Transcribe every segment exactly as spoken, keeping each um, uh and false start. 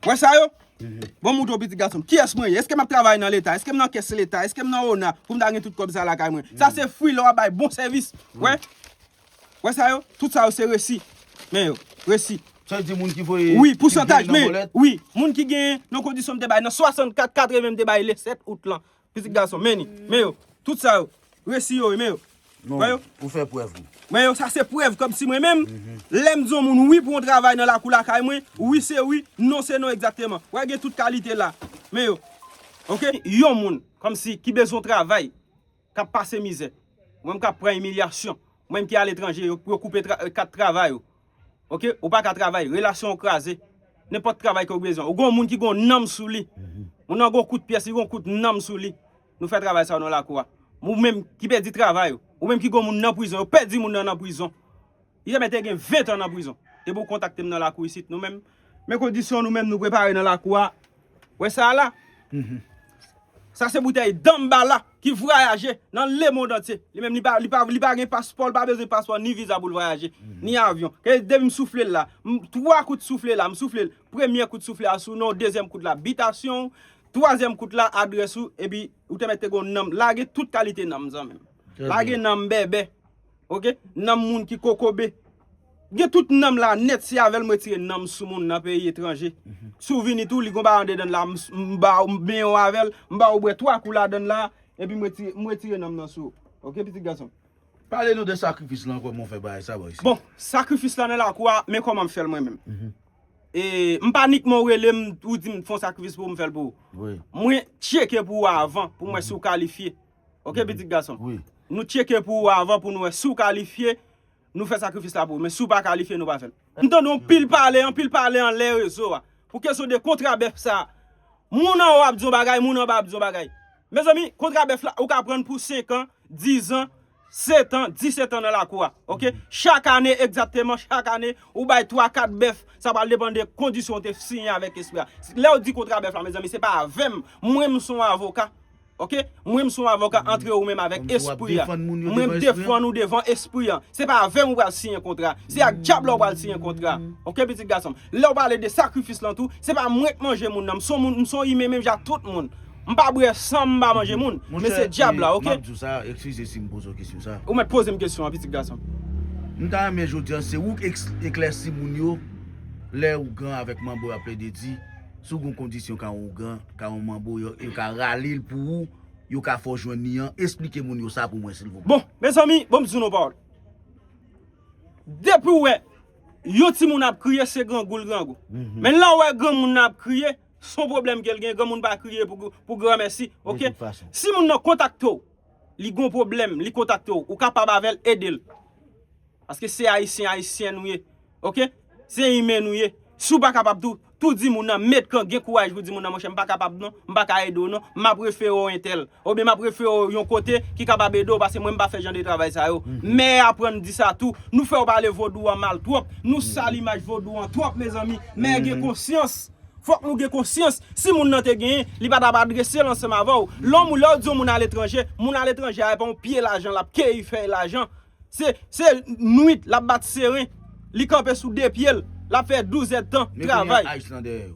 Wè sa yo? Bon, m montre w, pitit gason m. Kiyès mwen ye? Èske m ap travay nan Leta? Èske m nan kès Leta? Èske m nan ona pou m ta gen tout kòb sa lakay mwen? Sa se fwi lè w ap bay bon sèvis. Wè? Wè sa yo? Tout sa yo se resi. Men yo, resi. Sa vle di moun ki voye, wi, ki pousantaj, voye nan men, bòlèt? Wi, moun ki gen nan kondisyon m te bay nan swasannkat katreven, m te bay le sèt out lan. Pitit gason, men ni. Men yo, tout sa yo. Resi yo, men yo. Non, wè yo? Ou fè prèv ou. Men yo, sa se prèv kòmsi mwen menm, lè m di yon moun wi pou yon travay nan lakou lakay mwen, wi se wi, non se non egzakteman. Wè gen tout kalite la. Men yo. Oke? Yon moun, kòmsi, ki bezwen travay, k ap pase mizè. Mwen menm k ap pran imilyasyon. Mwen menm ki aletranje, yo, yo koupe tra, kat travay ou. Oke? Ou pa ka travay, relasyon w kraze. Nenpòt travay ke w bezwen. Ou gon moun ki gon nanm sou li. Moun nan gon kout pyès, li gon kout nanm sou li. Nou fè travay sa yo nan lakou a. Ou menm ki pèdi travay ou. Ou menm ki gon moun nan prizon, yo pèdi moun nan nan prizon. Li janmen te gen ven tan nan prizon. Epi w kontakte m nan lakou isit, nou menm. Men kondisyon nou menm nou prepare nan lakou a. Wè sa a la? Sa se boutèy Dambala ki vwayaje nan lemond antye. Li menm li pa, li pa, li pa gen paspò, li pa bezwen paspò ni viza pou l vwayaje, ni avyon. Ke depi m soufle l la, m, twa kout soufle la, m soufle l. Premye kout soufle a sou non, dezyèm kout la bitasyon w, twazyèm kout la adrès ou, epi ou te mèt te gon nanm. Lage tout kalite nanm zanmi m. Lage nanm bèbè. Oke? Nanm moun ki kokobe. Gen tout nanm la nèt, se avè l m retire nanm sou moun nan peyi etranje. Si w vini tou, li gon bagay andedan l la, m, m ba w, m benyen w avè l, m ba w bwè twa kou ladan l la, epi m retire, m retire nanm nan sou ou. Oke, pitit gason m? Pale nou de sakrifis lan, kòman w fè bagay sa bò isi? Bon, sakrifis la nan lakou a, men kòman m fè l mwen menm. E, m pa nikman w rele m, ou di m fè yon sakrifis pou m fè l pou ou. Mwen tcheke pou ou avan, pou m wè si w kalifye. Oke, pitit gason m? Nou tcheke pou ou avan pou nou wè si w kalifye, nou fè sakrifis la pou ou. Men si w pa kalifye, nou pa fè l. M tande anpil pale, anpil pale anlè rezo a. Pou kesyon de kontra bèf sa a. Moun anwo ap di yon bagay, moun anba ap di yon bagay. Mezanmi, kontra bèf la, ou ka pran l pou senk an, diz an, sèt an, disèt an nan lakou a. Oke? Chak ane, egzakteman, chak ane, ou bay twa, kat bèf, sa pral depann de kondisyon w te siyen avèk espri a. Lè w di kontra bèf la, mezanmi, se pa avè m. Mwen, m se yon avoka. Oke? Mwen, m se yon avoka antre ou menm avèk espri a. Mwen, m defann ou devan espri a. Se pa avè m ou pral siyen kontra. Se ak dyab la ou pral siyen kontra. Oke, pitit gason m? Lè w pale de sakrifis lan tou, se pa mwen k manje moun nan. M se yon moun, m se yon imen menm jan ak tout moun. M pa bwè san, m pa manje moun. Men se dyab la, oke? M ap di w sa, eskize si m poze w kesyon sa. Ou mèt poze m kesyon an, pitit gason m. M ta renmen jodi a, se ou k eks-, eklèsi moun yo, lè ougan avèk manbo yo ap plede di, si w gen yon kondisyon ka yon ougan, ka yon manbo, yo, yo ka rale l pou ou, yo ka fè w jwenn li an, esplike moun yo sa pou mwen, silvouplè. Bon, mezanmi, bon, m di nou yon pawòl. Depi w wè yon timoun ap kriye, se grangou l grangou. Men lè w wè granmoun nan ap kriye, se yon pwoblèm ke l gen, granmoun pa kriye pou, pou granmèsi, oke? Si moun nan kontakte w, li gon pwoblèm, li kontakte w, ou kapab avè l, ede l. Paske se ayisyen, ayisyèn nou ye. Oke? Se imen nou ye. Si w pa kapab tou, tou di moun nan, met kan, gen kouraj pou di moun nan, monchè, m pa kapab non, m pa ka ede w non, m ap refere w entèl. Oubyen m ap refere w yon kote ki kapab ede w, paske mwen m pa fè jan de travay sa yo. Mè aprann di sa tou. Nou fè w pale vodou an mal twòp. Nou sal imaj vodou an twòp, mezanmi. Mè gen konsyans. Fòk nou gen konsyans. Si moun nan te genyen, li pa t ap adrese l ansanm avè w. Lè w, lè w di yon moun aletranje, moun aletranje a, e pa yon pye lajan l ap keyi fèy lajan. Se, se nwit, l ap bat seren. Li kanpe sou de pye l. L ap fè douz èdtan travay. Men kounye a, ice nan dèyè yo.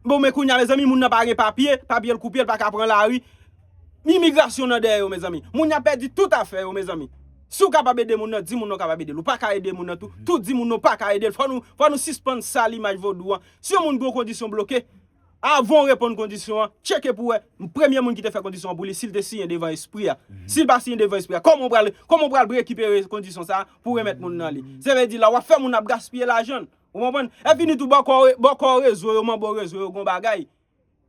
Bon, men kounye a, mezanmi, moun nan pa gen papye, papye l koupe, l pa ka pran lari. Imigrasyon nan dèyè yo, mezanmi. Moun nan pèdi tout afè yo, mezanmi. Si w kapab ede moun nan, di moun nan w kapab ede l. Ou pa ka ede moun nan tou, tou di moun nan w pa ka ede l. Fò nou, fò nou sispann sal imaj vodou an. Si yon moun gen yon kondisyon bloke, avan w reponn kondisyon an, tcheke pou w wè premye moun ki te fè kondisyon an pou li, si l te siyen devan espri a. Si l pa siyen devan espri a, kòman w pral, kòman w pral rekipere kondisyon sa a pou w remèt moun nan li? Se vle di la, w ap fè moun ap gaspiye lajan l. Ou konprann? Epi ni tou bòkò, bòkò rezo yo, manbo rezo yo, gon bagay.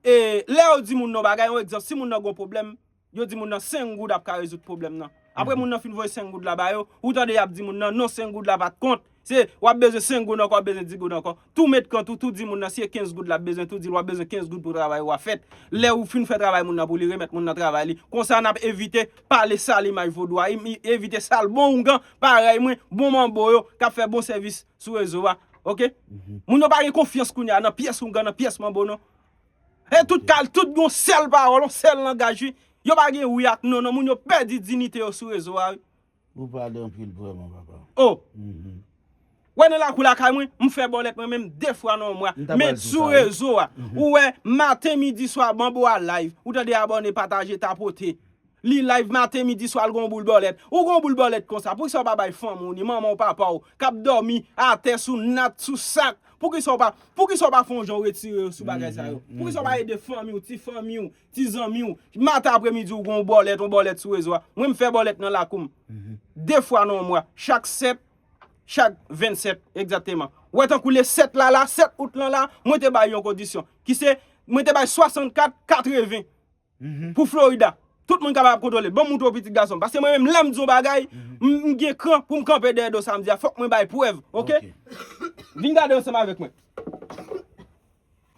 E lè yo di moun nan bagay, yon egzanp, si moun nan gon pwoblèm, yo di moun nan senk goud ap ka rezoud pwoblèm nan. Apre moun nan fin voye senk goud la ba yo, ou tande y ap di moun nan, non, senk goud la pa t kont. Se, w ap bezwen senk goud ankò, w ap bezwen dis goud ankò. Tou met kan tou, tou di moun nan, si se kenz goud l ap bezwen, tou di l w ap bezwen kenz goud pou travay ou a fèt. Lè ou fin fè travay moun nan pou li, remèt moun nan travay li. Konsa n ap evite pale sal imaj vodou a, im-, evite sal bon oungan, parèy mwen, bon manbo yo, k ap fè bon sèvis sou rezo a. Oke? Moun yo pa gen konfyans kounye a nan pyès oungan, nan pyès manbo non. E tout kal, tout gon sèl pawòl, yon sèl langaj, wi. Yo pa gen wi ak non, non. Moun yo pèdi diyite yo sou rezo a, wi. Ou pale anpil vrèman, papa. Oh! Wè nan lakou lakay mwen, m fè bòlèt mwen menm de fwa nan yon mwa. Men sou rezo a, ou wè maten, midi, swa, banbo a live. Ou tande abòne, pataje, tapote. Li live maten, midi, swa, l gon boul bòlèt. Ou gon boul bòlèt konsa. Poukisa w pa bay fanmi w, ni manman w, papa w, k ap dòmi atè sou nat, sou sak? Poukisa w pa, poukisa w pa fè yon jan w retire yo sou bagay sa yo? Poukisa w pa ede fanmi w, ti fanmi w, ti zanmi w? Maten, apremidi, ou gon bòlèt, yon bòlèt sou rezo a. Mwen, m fè bòlèt nan lakou m. De fwa nan yon mwa. Chak sèt, chak vennsèt, egzakteman. Wè tankou le sèt la, la, sèt out lan la, mwen te bay yon kondisyon. Ki se, mwen te bay swasannkat katreven pou Florida. Tout moun kapab kontwole. Ban m moutre w pitit gason m. Paske mwen menm, lè m di yon bagay, m m gen kran pou m kanpe dèyè do sa m di a. Fòk mwen bay prèv, oke? Vin gade ansanm avèk mwen.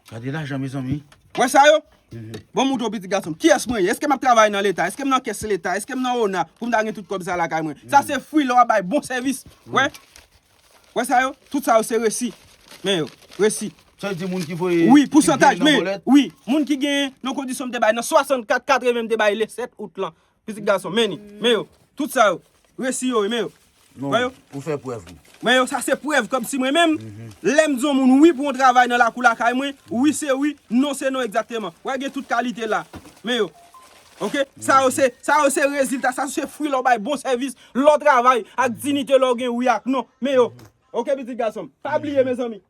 Gade lajan, mezanmi. Wè sa yo? Ban m moutre w pitit gason m. Kiyès mwen ye? Èske m ap travay nan Leta? Èske m nan kès Leta? Èske m nan ona pou m ta gen tout kòb sa lakay mwen? Sa se fwi lè w ap bay bon sèvis. Wè? Wè sa yo? Tout sa yo se resi. Men yo, resi. Sa vle di moun ki voye Wi, pousantaj, men, wi, moun ki gen nan kondisyon m te bay nan swasannkat katreven m te bay le sèt out lan. Pitit gason, men ni, men yo, tout sa yo, resi yo, men yo. Wè yo? Ou fè prèv ou. Men yo, sa se prèv kòmsi mwen menm, lè m di yon moun wi pou yon travay nan lakou lakay mwen, wi se wi, non se non egzakteman. Wè gen tout kalite la. Men yo. Oke? Sa yo se, sa yo se rezilta, sa se fwi lè w bay bon sèvis, lè w travay ak diyite, lè w gen wi ak non. Men yo. Oke, pitit gason m. Pa bliye, mezanmi.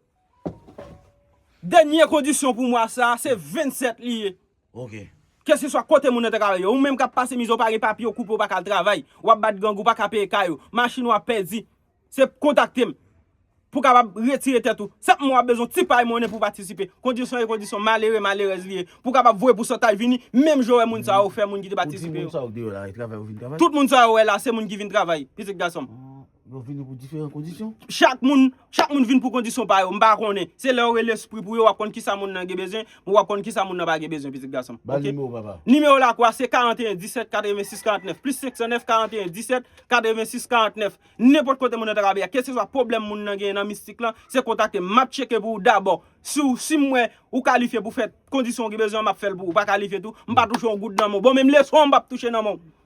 Dènye kondisyon pou mwa sa a, se vennsèt li ye. Ok. Kèlkeswa kote moun nan te ka ye, ou menm k ap pase mizè, ou pa gen papye, ou koupe, ou pa ka al travay, w ap bat gang, ou pa ka peye kay ou, machin ou ap pèdi, se kontakte m pou w kapab retire tèt ou. Senpleman w ap bezwen ti pay monnen pou w patisipe. Kondisyon e kondisyon malere, malerèz li ye. Pou w kapab voye pousantaj vini, menm jan w wè moun sa yo fè moun ki te patisipe yo. Tout moun sa yo wè la, se moun ki vin travay, pitit gason m. Yo vini pou diferan kondisyon. Chak moun, chak moun vin pou kondisyon pa yo. M pa konnen. Se lè yo rele espri pou yo, w ap konn kisa moun nan gen bezwen, w ap konn kisa moun nan pa gen bezwen, pitit gason m. Ba nimewo papa. Nimewo lakou a se karanteyen disèt katrevensis karantnèf, plis senk san nèf karanteyen disèt katrevensis karantnèf. Nenpòt kote moun nan ta ka ye a, kèlkeswa pwoblèm moun nan genyen nan mistik lan, se kontakte m. M ap tcheke pou ou dabò. Si w, si m wè ou kalifye pou fè kondisyon ou gen bezwen an, m ap fè l pou ou. Ou pa kalifye tou, m pa touche yon goud nan men w. Bon, menm leson an, m p ap touche nan men w.